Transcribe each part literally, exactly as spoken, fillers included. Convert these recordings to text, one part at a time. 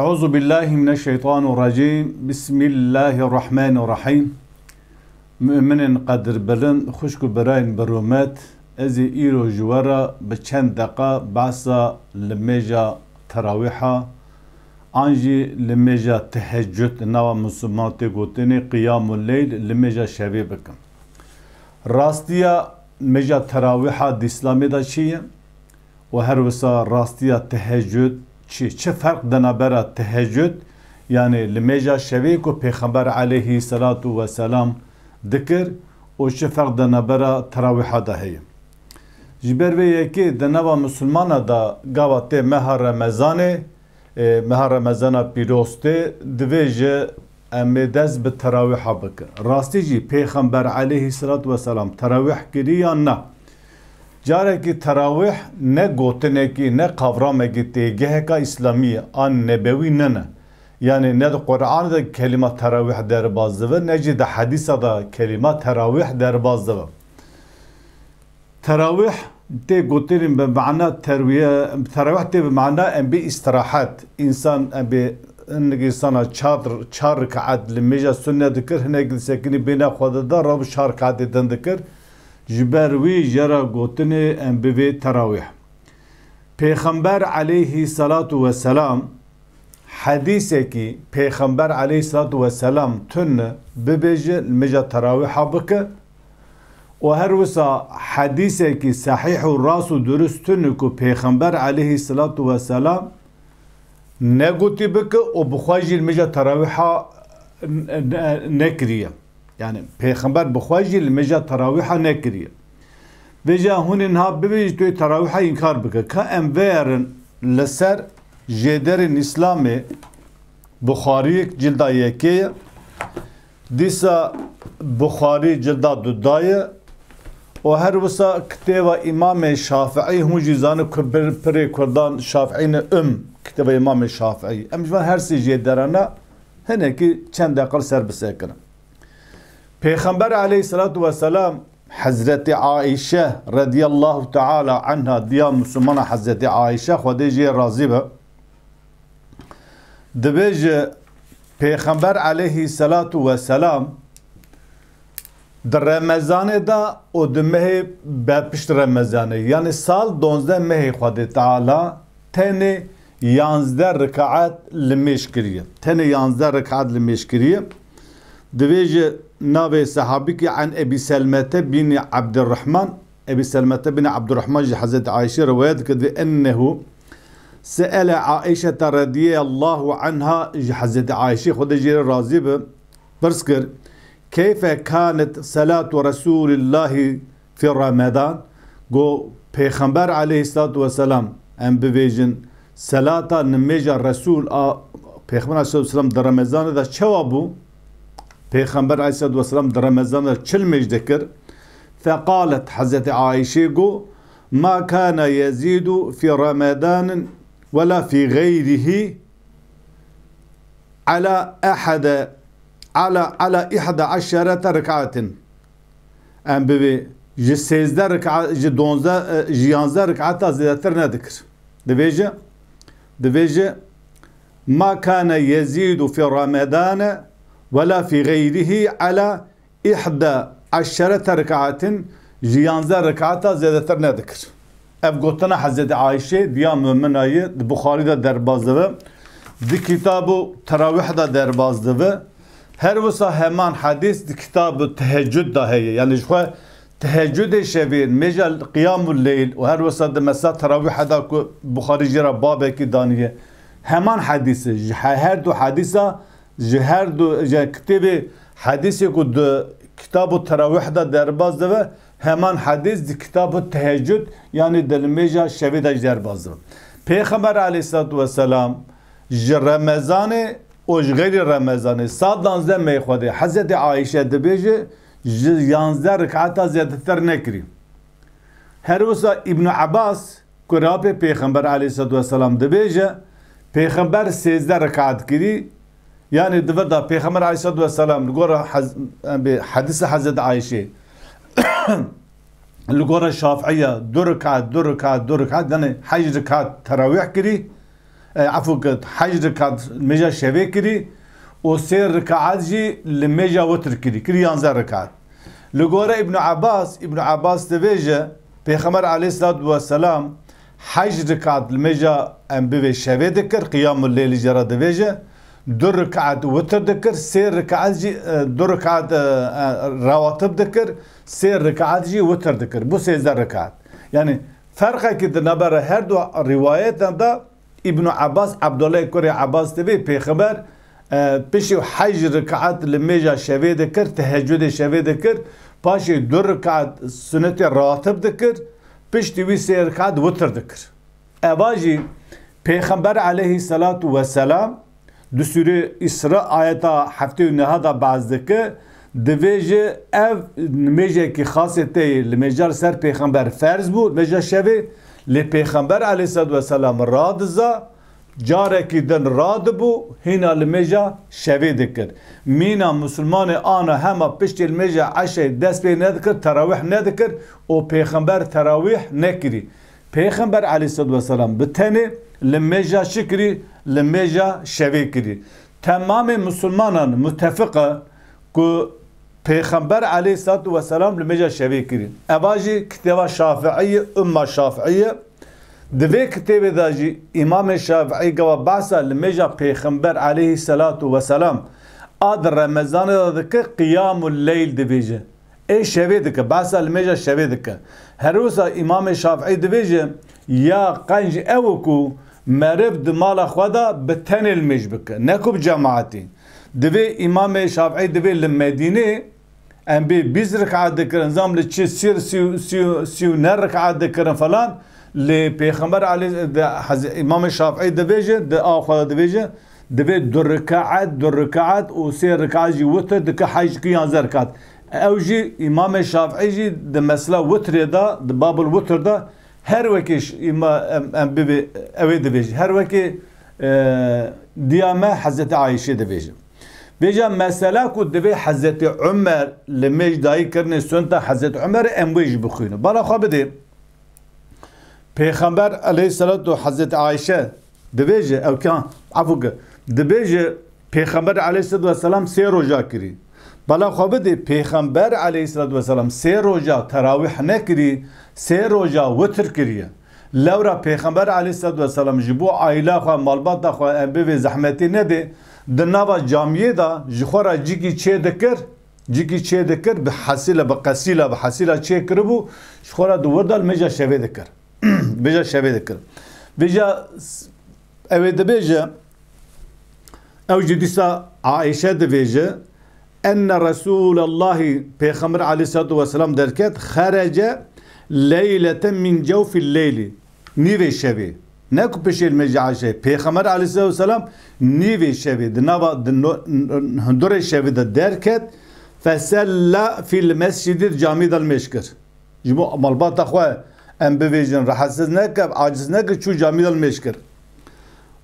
Euzu billahi mineşşeytanirracim. Bismillahirrahmanirrahim. Müminên qedirbilind, xwişk û birayên bi rûmet, ez ê îro ji we re bi çend deqa behsa limêja terawîha an jî limêja tehecud, nava Misliman tê gotinê qiyamul leyl, limêja şevê bikim. Rastiya limêja terawîha di Îslamê de çi ye? Û her wisa rastiya tehecud çi? Çi ferq di navbera tehecud, yanî limêja şevê ku Pêxember aleyhî selatu weselam dikir, û çi ferq di navbera terawîha de heye? Ji ber vê yekê di nava Misilmana de gava tê meha Remezanê, e, meha Remezana pîroz tê, divê ji em ê dest bi terawîha bikin. Rastî jî Pêxember aleyhî selatu weselam terawîh kirî yan na? Carekî terawîh ne gotinekî, ne qavramekî têgeheka îslamî ye, an nebewî nine. Yanî ne di Quran de kelîma terawîh derbaz dibe, ne jî di hedîsa de kelîma terawîh derbaz dibe. Terawîh tê gotinên bi mana terwiye, terawîh tê bi mana em bê îstirahet. Însan em bê, hinek însana çar, çar rikaet limêja sunne dikir, hinek disekinî bêhna xwe dida, rabû çar rikaetê din dikir. Ji ber wî jê re gotinê em bivê terawîh. Pêxember aleyhî selatu weselam hedîsekî, Pêxember aleyhî selatu weselam tune bibêje, limêja terawîha bike. Û her wisa hedîsekî sehîh û rast û durust tune ku Pêxember aleyhî selatu weselam negotî bike û bi xwe jî limêja terawîha n-, n-, nekiriye. Yanî Pêxember bi xwe jî limêja terawîha nekiriye. Vêca hûn ê niha bibêjin tu yê terawîha înkar bike. Ka em veyerin li ser jêderên Îslamê, Buxarî cilda yekê ye. Dîsa Buxarî cilda duda ye. Û her wisa kitêba Îmamê Şafiî, hûn jî zanin ku bir-, pirê Kurdan Şafiî ne, Umm, kitêba Îmamê Şafiî. Em ji van her sê jêderana hinekî çend deqa li ser bisekinin. Pêxember aleyhisselatu vesselam, Hezretî Aîşe radiyallahu teala anha, diya Musulmana Hezretî Aîşe, Xwedê jê razî be, dibêje, Pêxember aleyhisselatu vesselam di Remezanê de û di mehê berpişt Remezanê, yanî sal donzdeh mehê Xwedê Teala tenê yanzdeh rikaet limêj kiriye. Tenê yanzdeh rikaet limêj kiriye. Divê ji navê sehabikî an Ebî Selmete bînî Ebdirrehman, Ebî Selmete bînî Ebdirrehman ji Hezretî Ayşê rewayet dike, divê ennehu se'ele Aîşete radiyallahu anha, ji Hezretî Ayşê, Xwedê jê re razî be, pirs kir, keyfe kanet salatu Resûlillahî fi Ramadan, got, Pêxember aleyhisselatu vesselam, em bivêjin, selata nimêja Resûl a, Pêxember aleyhisselatu vesselam di Remezanê de çawa bû? Pêxember aleyhisselatu vesselam di Remezanê de çi nimêj dikir? Feqalet, Hezretî Ayşê got, ma kana yezîdu fi Ramadanin wela fi xeyrihî ala ehede, ala, ala ihda eşerete rikaetin. Em bivê ji sêzdeh rikaet, ji donzdeh, e, ji yanzdeh rikaeta zêdetir nedikir. Divêje, divêje, ma kana yezîdu fi Ramadane wela fi xeyrihî ala ihda eşerete rikaetin, ji yanzdeh rikaeta zêdetir nedikir. Ev gotina Hezretî Ayşê, diya mumina ye, di Buxarî de derbaz dibe, di kitabu terawîh de derbaz dibe. Her wisa heman hedîs di kitabu tehecud de heye. Yanî ji xwe tehecudê şevê, nimêja qiyamul leyl û her wisa di mesela terawîhe de ku Buxarî jê re babekî daniye. Heman hedîs e. Ji he-, her du hedîsa, ji her du, ji kitêbê hedîsê ku di kitabu terawîh de derbaz dibe, heman hedîs di kitabu tehecud, yanî di nimêja şevê de jî derbaz dibe. Pêxember aleyhisselatu vesselam ji Remezanê û ji xeyrî Remezanê, sal danzdeh mehê Xwedê, Hezretî Ayşe dibêje, ji yanzdeh rikaeta zêdetir nekirî. Her wisa Îbnû Ebas, ku rabê Pêxember aleyhisselatu vesselam dibêje, Pêxember sêzdeh rikaet kirî, yanî di vir de Pêxember aleyhisselatu vesselam li gora hez-, em bê hedîsa Hezretî Ayşê, li gora Şafiiya du rikaet, du rikaet, du rikaet, yanî hej rikaet terawîh kirî, e, efû kir, hej rikaat li mêja şevê kirî û sê rikaat jî li mêja witir kirî, kirî yanzdeh rikaat. Li gore Îbn Abbas, Îbn Abbas dibêje, Pêxember aleyhisselatu vesselam hej rikaat li mêja em bivê şevê dikir, qiyamul leyl jê re dibêje, du rikaat witir dikir, sê rikaat jî, e, du rikaat, e, e, rawatib dikir, sê rikaat jî witir dikir. Bû sêzdeh rikaat. Yani ferqekî di navbera her du rîwayetan de Îbn Abbas, Abdullah kurê Abbas dibê, Pêxember, e, piştî hej rikaat li mêja şevê dikir, tehecudê şevê dikir, paşê du rikaat sunetê ratib dikir, piştî wî sê rikaat witir dikir. Eva jî Pêxember aleyhisselatu vesselam di sûrê Îsra ayeta heftê û neha de behs dike, dibêje ev nimêjekî xasê te ye, li mêja li ser Pêxember ferz bû, mêja şevê, lê Pêxember aleyhisselatu vesselam radiza, carekî din radibû, hîna li mêja şevê dikir. Mîna misilmanê ana hema piştî li mêja eşê dest pê nedikir, terawîh nedikir û Pêxember terawîh nekirî. Pêxember aleyhisselatu vesselam bi tenê li mêja çi kirî? Li mêja şevê kirî. Temamê misilmanan mutefiq e ku Pêxember aleyhisselatu vesselam li mêja şevê kirî. Eva jî kitêba Şafiî ye, umma Şafiî ye. Di vê kitêbê de jî Îmamê Şafiî gava behsa li mêja Pêxember aleyhisselatu vesselam a di Remezanê de dike, qiyamul leyl dibêje. Ê şevê dike, behsa li mêja şevê dike. Her wisa Îmamê Şafiî dibêje, ya qenc ew e ku meriv di mala xwe de bi tenê li mêj bike, ne ku bi cemaetî. Divê Îmamê Şafiî divê li Medînê em bê bîst rikaat dikirin, zam li çi sî, sî, sî, sî û neh rikaat dikirin falan. Lê Pêxember aleyh-, de, Heze-, Îmamê Şafiî dibêje, di a xwe de dibêje, divê du rikaat, du rikaat û sê rikaat jî witir dike, hej dike yanzdeh rikaat. Ew jî, Îmamê Şafiî jî di mesela witrê de, di babul witr de her wekî ş-, îma-, em, em bibê, ew ê dibêje. Her wekî, e, diya me Hezretî Ayşê dibêje. Vêca mesela ku divê Hezretî Umer li mêj dayî kirine suneta Hezretî Umer em wê jî bixwînin. Bala xwe bidê. Pêxember aleyhisselatu Hezretî Ayşe dibêje, ew kan, efû ke, dibêje, Pêxember aleyhisselatu vesselam sê roja kirî. Bala xwe bidê, Pêxember aleyhisselatu vesselam sê roja terawîh nekirî, sê roja witir kiriye. Lewra Pêxember aleyhisselatu vesselam ji bo aîla xwe, malbata xwe, em bivê zehmetê nedê, di nava camiyê de ji xwe re cîkî çê dikir, cîkî çê dikir, bi hesîle, bi qesîla, bi hesîla çê kiribû, ji xwe re di wir de li mêja şevê dikir. Mêja şevê dikir. Vêca s-, ew ê dibêje, ew jî dîsa Aîşe dibêje, enne Resûlallahî, Pêxember aleyhisselatu vesselam derket, xerece leylete min cewfil leyli. Nîvê şevê. Ne ku pişê li mêja eşê. Pêxember aleyhisselatu vesselam nîvê şevê, di nava, di no-, n-, n-, hundurê şevê de derket, fesella fil mescidi, camî de li mêj kir. Ji bo malbata xwe em bivêjin, rehetsiz neke, aciz neke, çû camî de li mêj kir.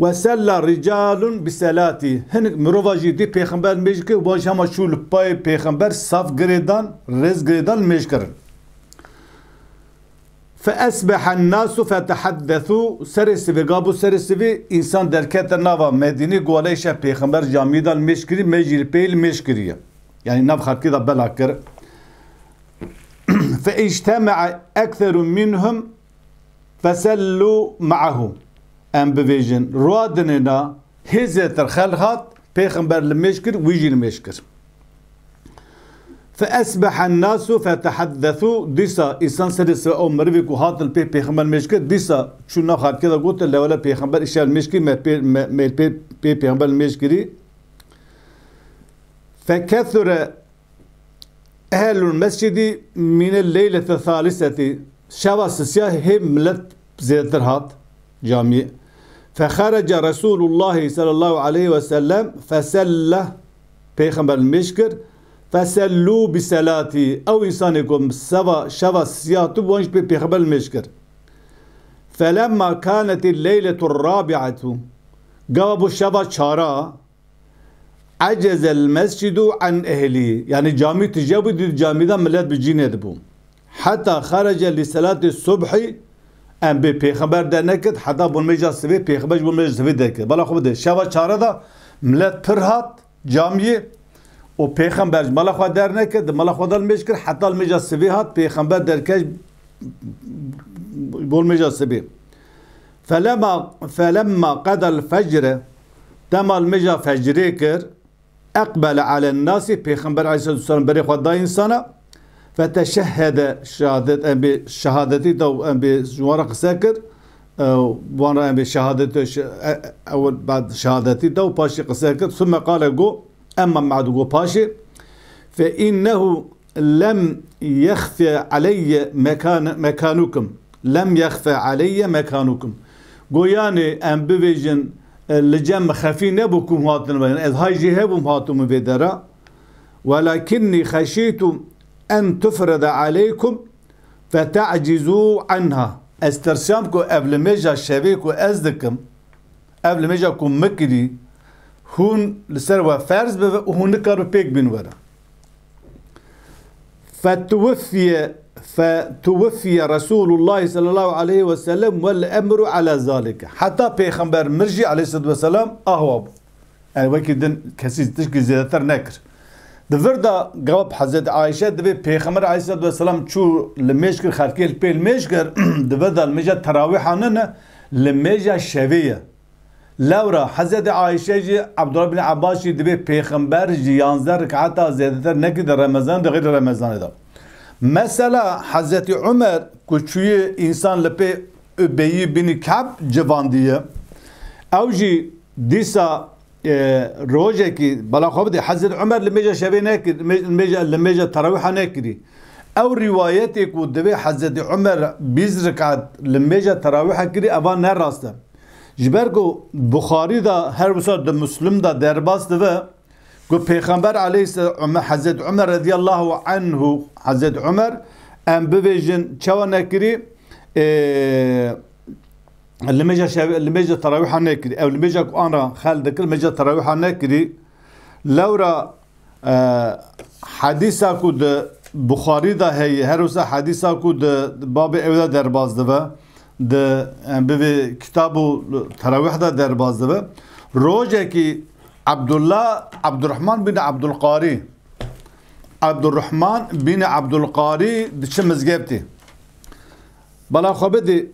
Ve sella ricalun bi selatî. Hinek mirova jî dî Pêxember li mêj kir, wan jî hema çû li payê Pêxember saf girêdan, rêz girêdan li mêj kirin. Fe esbeha nasu fetehaddesu, serê sivê, gabû serê sivê, însan derkete nava Medînê, ku welê îşe Pêxember camî de li mêj kirî, me jî li pê li mêj kiriye. Yanî nav xelkê de bela kir. Fe îctema'a ekseru minhum fesellu ma'ahu. Em bivêjin, rua dinê na hê zêtir xelk hat, Pêxember li mêj kir, wî jî li mêj kir. Fe esbeha nasu fetehaddesu, dîsa însan serê sivê ew mirivê ku hat li pê Pêxember mêj kir, dîsa çû nav xelkê de gotin, lewele Pêxember îşev li mêj kir, me pê, me, me pê, pê Pêxember li mêj kirî. Fekesure ehlul mescidi mine leylete salisetî, şeva sisiya hê milet zêdetir hat camiyê. Fexerece Resulullahi sallallahu aleyhi ve sellem feselle, Pêxember li mêj kir, fesellu bi selati, ew însanê ku seva, şeva sisiya hatibû, wan jî pê Pêxember li mêj kir. Felemma kaneti leyletu rabi'atu, gava bû şeva çara, Ecezel mescidu an ehli. Yani camî tije bû, di camî de millet bi cînê dibû. Heta xerece li selati subhi, Em bê pêxember dernekir, heta bo nimêja sibê, pêxember ji bo nimêja sibê derkir. Bala xwe bide. Şeva çare de milet pir hat camiyê û pêxember ji mala xwe dernekir, di mala xwe de nimêj kir, heta nimêja sibê hat, pêxember derket bo nimêja sibê. Felema, felemma qedel fecre, dema nimêja fecrê kir, eqbele alen nasi, Pêxember aleyhissalatu vesselam berê xwe da însana, feteşehhede, şehadet, em bê şehadetî da û em bê ji wan re qise kir, e, wan re em bê şehadetî, şe-, e, ewil bad şehadetî da û paşê qise kir, summe qale got, emma ba'du got paşê, fe innehu lem yexfe aleyye mekan-, mekanukum. Lem yexfe aleyye mekanukum. Go, yanî em bivêjin, e, li cem min xefî nebû ku hûn hatin vê. Yanî ez hay jê hebûm hatibûm vê dera. Welakinnî xeşîtu en tufrede aleykum feta'cizu anha. Ez tirsiyam ku ev limêja şevê ku ez dikim, ev limêja ku min kirî, hûn li ser we ferz bibe û hûn nikaribin pêk bîn were. Fetuweffiye, fetuweffiye Resulullah sallallahu aleyhi ve sellem vel emru ala zalike. Heta Pêxember mir jî aleyhissalatu vesselam ahwa bû. Yani wekî din kesî tişkî zêdetir nekir. Di vir de gava Hezretî Ayşe dibê Pêxember aleyhissalatu vesselam çû limêj kir, xelkê li pê limêj kir, di vir de limêja terawîha nine, limêja şevê ye. Lewra Hezretî Ayşe jî, Abdullah bin Abbas jî dibê Pêxember ji yanzdeh rekata zêdetir nekir di Remezan, di xeyrî Remezanê de. Mesela Hezretî Umer ku çûye însan li pê Ubeyî bin Ka'b civandiye. Ew jî dîsa, e, rojekî, bala xwe bidê, Hezretî Umer limêja şevê nekir, limêja, limêja terawîha nekirî. Ew rîwayetê ku divê Hezretî Umer bîst rekat limêja terawîha kirî, eva ne rast e. Ji ber ku Buxarî de her wisa di Muslim de derbas dibe, ku Pêxember aleyhis-, Umer, Hezretî Umer radiyallahu anhu, Hezretî Umer, em bivêjin çawa nekirî, e, limêja şev-, limêja terawîha nekirî. Ew limêja ku an re xel dikir, limêja terawîha nekirî. Lewra, e, hedîsa ku di Buxarî de heye, her wisa hedîsa ku di babê ew de derbas dibe, di, em bivê kitab û terawîh de derbas dibe. Rojekî Abdullah, Abdurrahman bin Abdulqarî, Abdurrahman bin Abdulqarî diçe mizgeftê. Bala xwe bidê,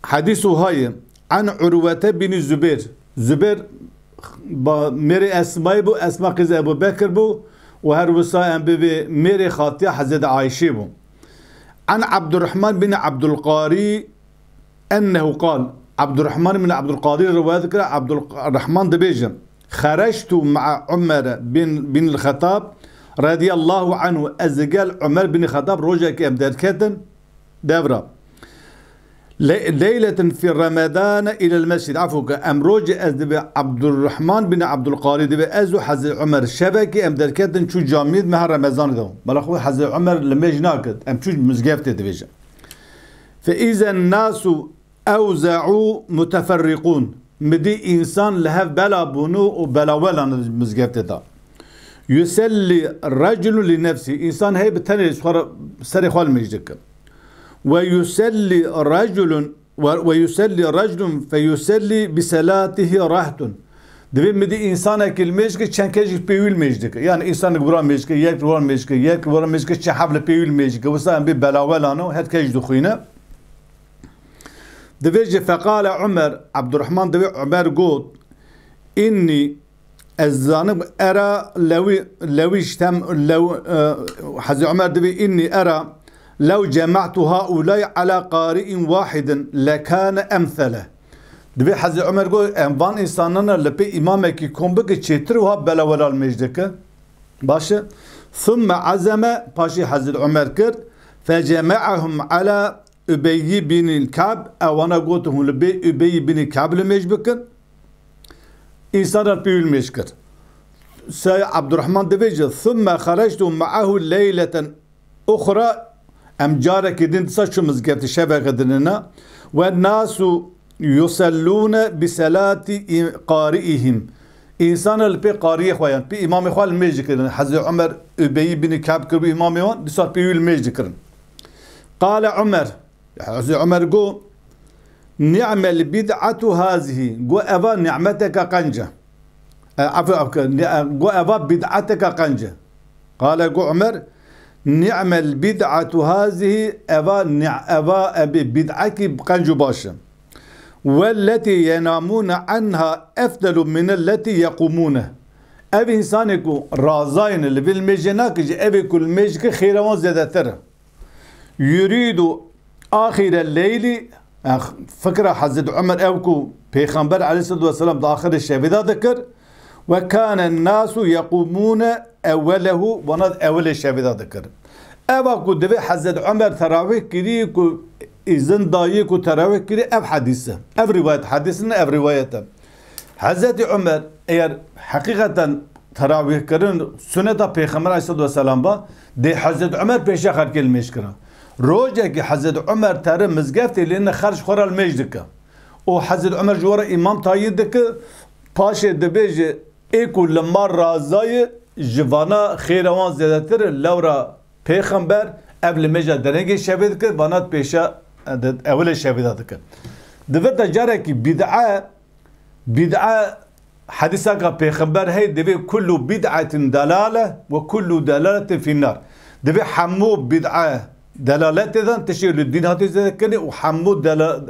hedîs wiha ye. An Urwete bin Zubêr. Zubêr ba-, mêrê Esmayê bû, Esma qîz Ebu Bekir bû û her wisa em bivê mêrê xatiya Hezretî Ayşê bû. An Abdurrahman bin Abdulqarî ennehu qal. Abdurrahman bin Abdulqarî riwayet dikire, Abdurrahman dibêje, xereçtu ma'a Umer bin, bin el-Xettab radiyallahu anhu, ez digel Umer bin Xettab rojekê em derketin, devra. Le-, leyletin fi Ramadane ilel mescid. Afûke, em rojê ez dibê Abdurrahman bin Abdulqarî dibê ez û Hezretî Umer şevekê em derketin çû camiyê meha Remezanê de. Bala xwe Hezretî Umer limêj nakir. Em çû mizgeftê dibêje. Fe izen nasu ewza'u muteferriqûn. Mi dî însan li hev bela bûn û belawelan di mizgeftê de. Yuselli raculu li nefsî. Însan hey bi tenê xwe re, serê xwe limêj dike. Ve yuselli raculun, ve, ve yuselli raculun fe yuselli bi selatihi rahtun. Divê mi dî însanekî limêj dike, çend kes jî pê wî limêj dike. Yani însanek wira mêj dike, yek wira mêj dike, yek wira mêj dike, çend heb li pê wî limêj dike. Wisa em bê belawelano, her kes jî dixwîne. Divê jî feqale Umer, Abdurrahman divê Umer got, Inni, ez zanim, era lewî, lewî ji tem, lew, e, Hezreti Umer divê, inni era lew cema'tu haulay ala qari'in wahidin lekane emsele. Divê Hezreti Umer got, em van însanana li pê îmamekî kom bike, çêtir wiha belawela limêj dike. Baş e. Thumme azeme, paşê Hezreti Umer kir, fecema'ahum ala Übeyy bin Ka'b, ewana got, hûn li bê Übeyy bin Ka'b limêj bikin. Însanan pê wî limêj kir. Sey Abdurrahman dibêje, "Thumme xerectu ma'ahu leyleten uxra." Em carekî din disa çû mizgeftê şeveke dinina. "Ve nasu yusellûne bi selati qari'ihim." Însanan li pê qariyê xwe yan, pê îmamê xwe limêj dikirin. Hezreti Umer Übeyy bin Ka'b kiribû îmamê wan, disa pê wî limêj dikirin. Qale Umer, Hezreti Umer got, Ni'mel bid'atu hazihi. Got, eva ni'meteke qenc e. E, efwe, efwe, ni-, e, got, eva bid'eteke qenc e. Qale, got Umer, ni'mel bid'atu hazihi, eva ni-, eva, e, bi-, bid'ekî qenc û baş e. Welleti yenamune anha efdelu minelleti yequmune. Ev însanê ku razayne li vê limêjê nake jî, evê ku limêj dike xêra wan zêdetir e. Yuridu axire leyli, eh, fikra Hezret Umer ew ku Pêxember aleyhissalatu vesselam di axirê şevê de dikir, ve kâne nasu yeqûmûne ewwelehu, wana di ewilê şevê de dikir. Eva ku divê Hezret Umer terawîh kirî ku îzin dayî ku terawîh kirî, ev hedîs e. Ev rîwayet, hedîs ne, ev rîwayet e. Hezretî Umer eger heqîqeten terawîhkirin suneta Pêxember aleyhissalatu vesselam ba, dê Hezretî Umer pêşiya xelkê limêj kira. Rojekî Hezretî Umer tere mizgeftê lê ne xelk xwe re limêj dike. Û Hezretî Umer ji we re îmam tayîn dike, paşê dibêje, ê ku li mal razayê ji vana xêra wan zêdetir e, lewra Pêxember ev limêja derengê şevê dike, vana pêşiya, e, de, ewilê şevê de dike. Di vir de carekî bîd'e, bîd'e hedîsaka Pêxember hey divê kullu bid'etin delale ve kullu delaletin finnar. Divê hemû bîd'e delaletê dan tiştê li dîn hatî zêdekirinê û hemû dela-,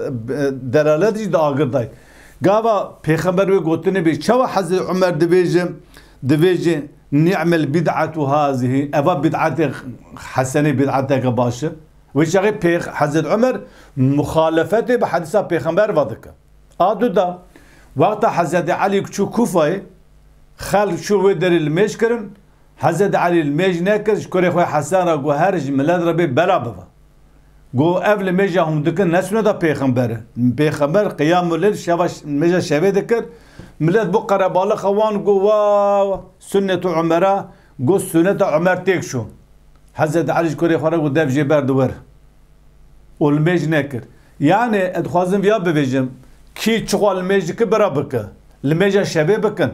delalet jî di agir dayê. Gava Pêxember wê gotinê bê, çawa Hezretî Umer dibêje, dibêje, "Ni'mel bid'atu hazihi", eva bid'etê hesenê bid'eteke baş e? Wê çaxê Pêx-, Hezretî Umer muxalefetê bi hedîsa Pêxember ve dike. A du da, wexta Hezretî Elî çû Kûfayê, xelk çû wê derê limêj kirin, Hezretî Elî limêj nekir, ji kurê xwe Hesen re got, "Her ji milet re bê bela bibe." Got, "Ev limêja hûn dikin ne suneta Pêxember e. Pêxember qiyamul leyl şeva, limêja şevê dikir." Milet bû qerebalixa wan, got, "Wa, sunnetu Umera." Got, "Suneta Umer têk çû." Hezretî Elî ji kurê xwe re got, "Dev jê ber di wir." Û limêj nekir. Yani, ez dixwazim viya bibêjim, kî çiqwa limêj dike, bira bike. Limêja şevê bikin.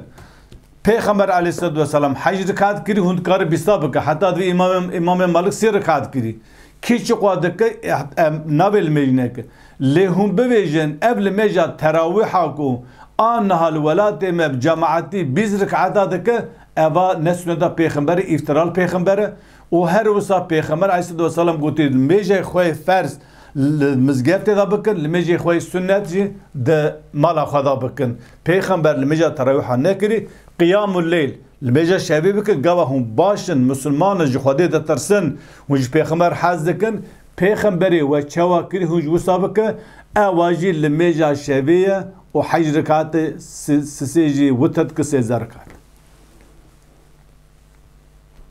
Pêxember aleyhissalatu vesselam hej rekat kirî, hûn dikarî bîsta bike. Heta divê Îmamê, Îmamê Malik sê rekat kirî. Kî çiqwa dike, eh, em, navê limêj neke. Lê hûn bibêjin, ev limêja terawîha ku a niha li welatê me bi cemaetî bîst rekata dike, eva ne suneta Pêxemberê, îftira li Pêxember e. Û her wisa Pêxember aleyhissalatu vesselam gotî, limêjê xwe yê ferz li mizgeftê de bikin, limêjê xwe yê sunnet jî di mala xwe de bikin. Pêxember limêja terawîha nekirî, qiyamul leyl, limêja şevê bikin, gava hûn baş in, misilman in, ji Xwedê ditirsin, hûn ji Pêxember hez dikin, Pêxemberê we çawa kirî, hûn jî wisa bike, ewa jî limêja şevê ye û hej rekatê si-, sisê jî witir dike sêzdeh rekat.